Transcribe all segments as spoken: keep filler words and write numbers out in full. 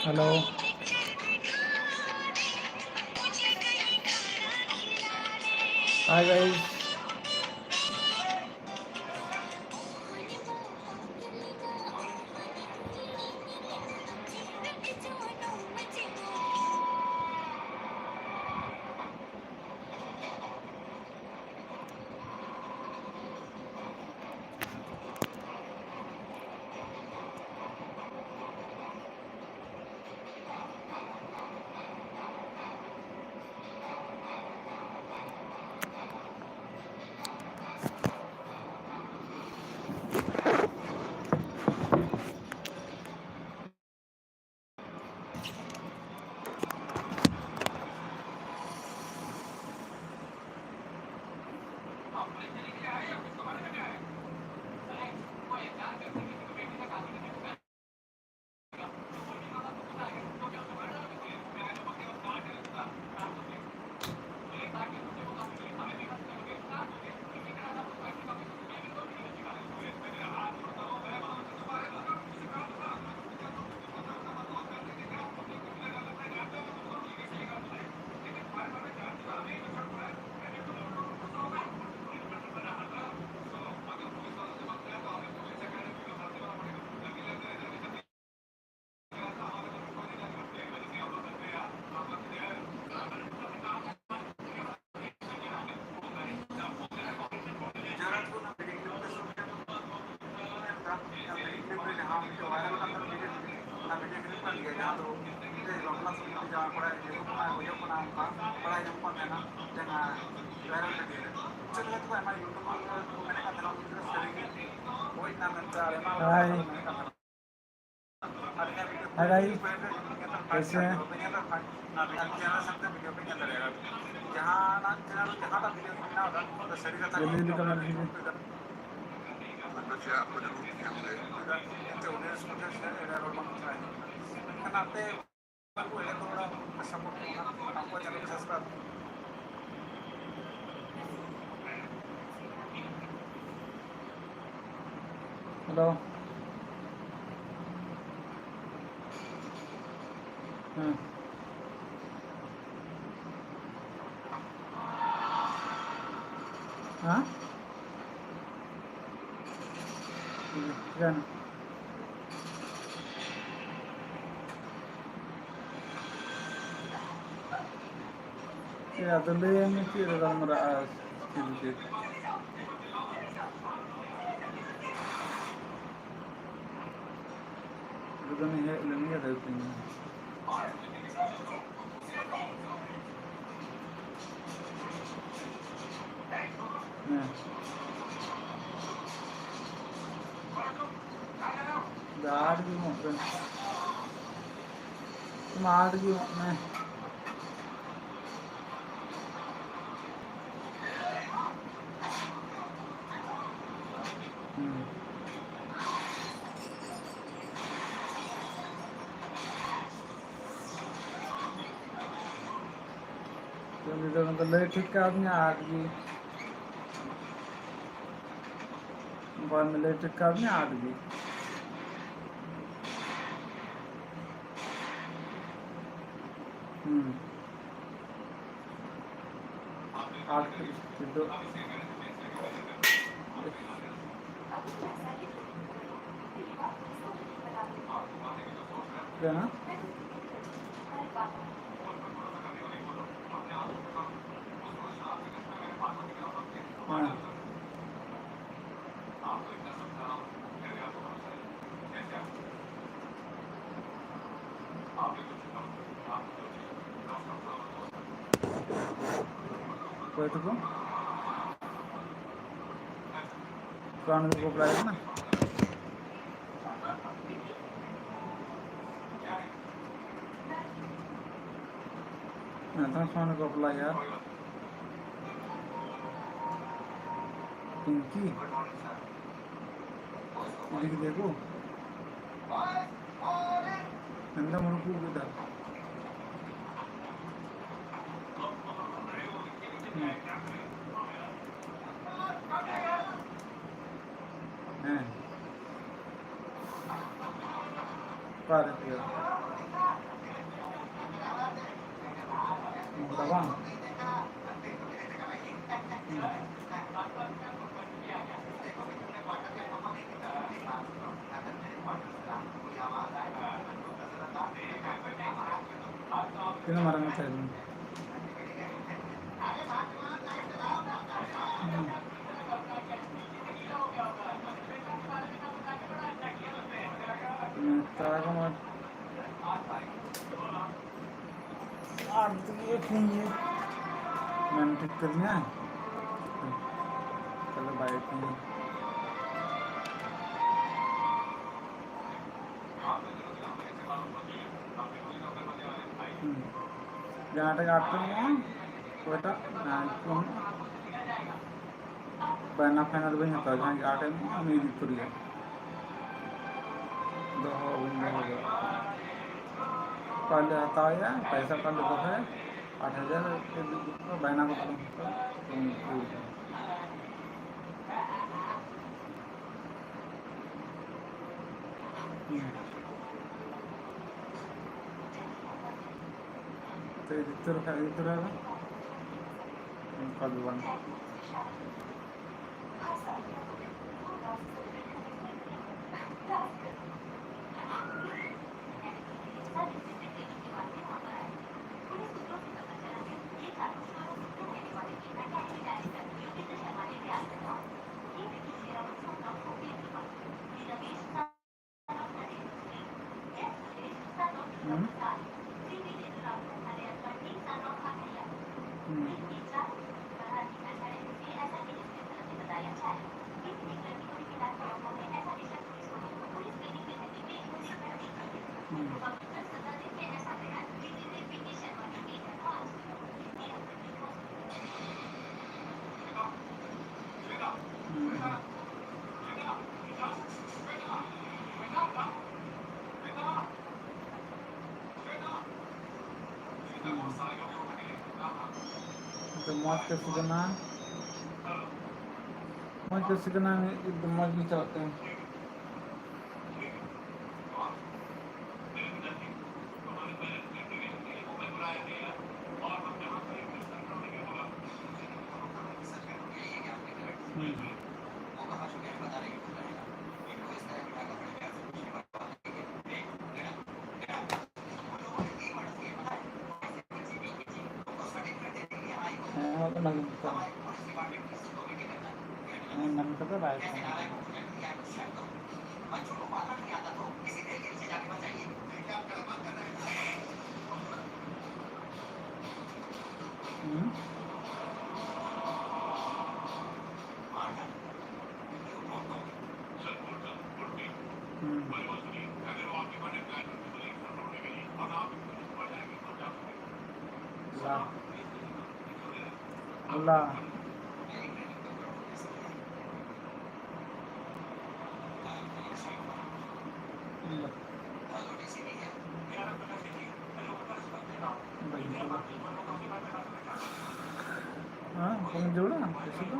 Hello. Hi guys. Hi. Hi guys, कैसे हैं? जल्दी जल्दी comment कीजिए। Hello. ᱦᱮᱸ᱾ ᱦᱮᱸ? ᱪᱮᱫ ᱟᱫᱚ ᱞᱟᱹᱭ ᱢᱮ, ᱪᱮᱫ ᱨᱮ ᱜᱟᱞᱢᱟᱨᱟᱜᱼᱟ? ᱪᱮᱫ ᱪᱮᱫ? ᱩᱱᱤ ᱫᱚ ᱩᱱᱤ ᱦᱮᱡ ᱞᱮᱱ ᱜᱮ ᱞᱟᱹᱭ ᱛᱤᱧᱟᱹ᱾ ᱦᱮᱸ᱾ ᱟᱴ ᱜᱮ ᱮᱢᱚᱜ ᱯᱮ᱾ ᱢᱟ ᱟᱴ ᱜᱮ ᱮᱢᱚᱜ ᱢᱮ᱾ ᱦᱩᱸ᱾ ᱩᱱᱤ ᱫᱚ ᱞᱟᱹᱭ ᱴᱷᱤᱠ ᱠᱟᱣᱫᱤᱧᱟ ᱟᱴ ᱜᱮ᱾ ᱵᱟᱢ ᱞᱟᱹᱭ ᱴᱷᱤᱠ ᱠᱟᱣᱫᱤᱧᱟ ᱟᱴ ᱜᱮ᱾ ᱦᱩᱸ᱾ ᱟᱴ ᱜᱮ ᱫᱚ᱾ ᱦᱮᱸ? ᱦᱮᱸ᱾ ᱚᱠᱚᱭ ᱛᱟᱠᱚ? ᱠᱟᱱ ᱜᱮᱠᱚ ᱵᱟᱯᱞᱟᱭ ᱠᱟᱱᱟ᱾ ᱱᱮᱛᱟᱨ ᱠᱷᱚᱱ ᱠᱚ ᱵᱟᱯᱞᱟᱭᱟ᱾ ᱯᱤᱝᱠᱤ? ᱤᱫᱤ ᱠᱮᱫᱮᱭᱟ ᱠᱚ? ᱢᱮᱱᱫᱟ ᱢᱩᱨᱩᱠᱩ ᱠᱮᱫᱟ᱾ ᱦᱩᱸ᱾ ᱦᱮᱸ᱾ ᱚᱠᱟᱨᱮ ᱦᱩᱭᱩᱜᱼᱟ? ᱛᱤᱱᱟᱹᱜ ᱢᱟᱨᱟᱝ ᱠᱟᱛᱷᱟ ᱦᱩᱭ ᱞᱮᱱᱟ᱾ ᱦᱩᱸ᱾ ᱛᱟᱨᱟ ᱠᱚ ᱢᱟ ᱟᱨ ᱫᱩ ᱯᱷᱳᱱ ᱜᱮ ᱢᱮᱱ ᱴᱷᱤᱠ ᱠᱟᱹᱫᱤᱧᱟ᱾ ᱛᱟᱦᱞᱮ ᱵᱟᱭ ᱯᱷᱳᱱ᱾ ᱦᱩᱸ᱾ ᱡᱟᱦᱟᱸ ᱴᱟᱜ ᱟᱴ ᱴᱟᱠᱟ ᱮᱢᱚᱜᱼᱟ, ᱚᱠᱚᱭᱴᱟᱜ, ᱟᱨ ᱠᱚᱢ ᱵᱟᱭᱱᱟ ᱯᱷᱟᱭᱱᱟ ᱫᱚ ᱵᱟᱹᱧ ᱦᱟᱛᱟᱣᱟ, ᱡᱟᱦᱟᱸᱭ ᱜᱮ ᱟᱴ ᱮᱢᱚᱜᱼᱟ, ᱩᱱᱤ ᱤᱫᱤ ᱩᱛᱟᱹᱨᱮᱭᱟ᱾ ᱫᱚᱦᱚ ᱵᱟᱹᱧ ᱫᱚᱦᱚ ᱫᱟᱲᱮᱭᱟᱜᱼᱟ᱾ ᱚᱠᱟ ᱦᱤᱞᱳᱜ ᱦᱟᱛᱟᱣᱮᱭᱟ, ᱯᱚᱭᱥᱟ ᱚᱠᱟ ᱦᱤᱞᱳᱜ ᱫᱚᱦᱚᱭᱟ, ᱟᱴ ᱦᱟᱡᱟᱨ ᱵᱟᱭᱱᱟ ᱠᱚ ᱛᱟᱞᱟᱝ ᱦᱟᱛᱟᱣᱟ, ᱩᱱᱤ ᱤᱫᱤ ᱩᱛᱟᱹᱨᱮᱭᱟ᱾ ᱦᱩᱸ᱾ ᱛᱚ, ᱤᱫᱤ ᱩᱛᱟᱹᱨ ᱠᱷᱟᱡ ᱤᱫᱤ ᱩᱛᱟᱹᱨ ᱟᱞᱮ᱾ ᱚᱱᱠᱟ ᱫᱚ ᱵᱟᱝ᱾ ᱦᱩᱸ? ᱦᱩᱸ᱾ ᱦᱩᱸ᱾ ᱦᱩᱸ᱾ ᱦᱩᱸ᱾ ᱛᱚ ᱢᱚᱡᱽ ᱠᱟᱹᱥᱤ ᱠᱟᱱᱟ᱾ ᱢᱚᱡᱽ ᱠᱟᱹᱥᱤ ᱠᱟᱱᱟ, ᱢᱤᱫ ᱫᱤᱱ ᱢᱚᱡᱽ ᱜᱮ ᱪᱟᱞᱟᱜ ᱠᱟᱱᱟ᱾ ᱦᱩᱸ᱾ ᱚᱱᱟ ᱜᱮ ᱢᱮᱛᱟᱜᱼᱟ᱾ ᱢᱮᱱ ᱠᱟᱛᱮ ᱵᱟᱭ ᱠᱟᱹᱢᱤᱭᱟ᱾ ᱦᱩᱸ? ᱦᱩᱸ᱾ ᱵᱟᱦ᱾ ᱦᱚᱞᱟ᱾ ᱦᱮᱸ, ᱠᱚᱢ ᱡᱳᱨᱟ, ᱵᱮᱥᱤ ᱫᱚ᱾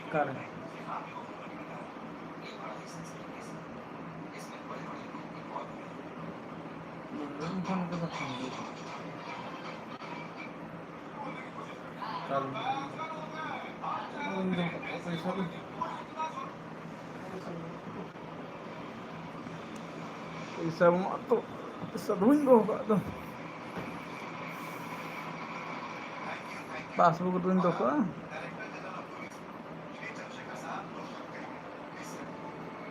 ᱚᱠᱟᱨᱮ? ᱵᱟᱹᱧ ᱯᱷᱳᱱ ᱠᱟᱫᱟ, ᱯᱷᱳᱱ ᱜᱮ᱾ ᱠᱟᱨᱚᱱ ᱤᱧ ᱫᱚ ᱯᱚᱭᱥᱟ ᱫᱚ ᱯᱚᱭᱥᱟ ᱵᱟᱹᱱᱩᱜᱼᱟ ᱛᱚ, ᱯᱚᱭᱥᱟ ᱫᱚ ᱵᱟᱹᱧ ᱫᱚᱦᱚ ᱠᱟᱜ ᱫᱚ᱾ ᱯᱟᱥᱵᱩᱠ ᱨᱮᱧ ᱫᱚᱦᱚ ᱠᱟᱜᱼᱟ᱾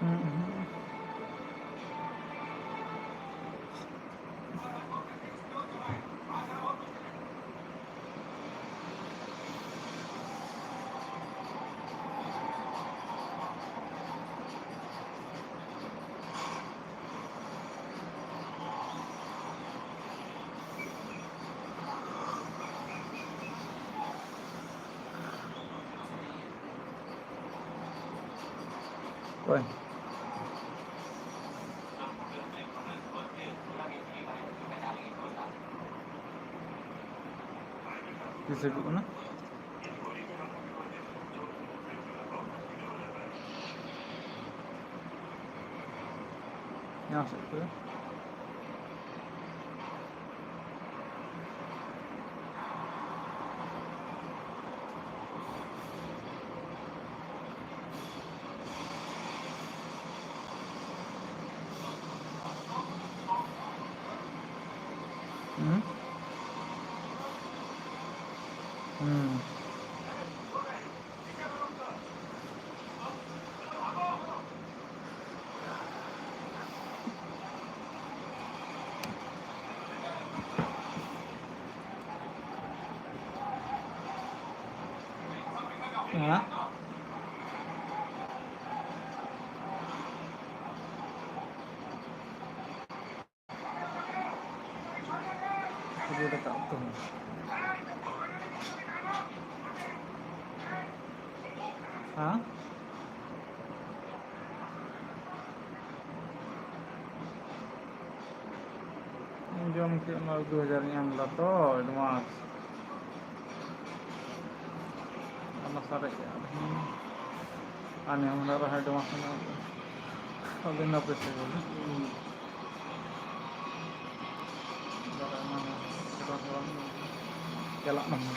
ᱦᱩᱸ, ᱦᱩᱸ᱾ ᱚᱠᱚᱭ? ᱛᱤᱥ ᱦᱤᱡᱩᱜ ᱠᱟᱱᱟ? ᱡᱟᱦᱟᱸ ᱥᱮᱫ ᱛᱮ᱾ ᱦᱮᱸ? ᱠᱷᱟᱹᱡᱟᱹᱲᱤ ᱫᱟᱠᱟ ᱩᱛᱩ ᱦᱚᱸ᱾ ᱦᱮᱸ? ᱡᱚᱢ ᱠᱮᱫ ᱚᱱᱟ ᱫᱩ ᱦᱟᱡᱟᱨ ᱤᱧ ᱮᱢ ᱞᱮᱫᱟ ᱛᱚ, advance᱾ ᱚᱱᱟ ᱥᱟᱨᱮᱡ ᱟᱨ ᱱᱤᱭᱟᱹ ᱢᱟᱦᱱᱟᱹ ᱨᱮᱦᱚᱸ advance ᱮᱢ ᱮᱢ ᱞᱮᱫᱟ᱾ ᱟᱹᱵᱤᱱ ᱫᱚ ᱯᱮᱥᱮ ᱵᱚᱞᱮ? ᱪᱟᱞᱟᱜ ᱠᱟᱱᱟ᱾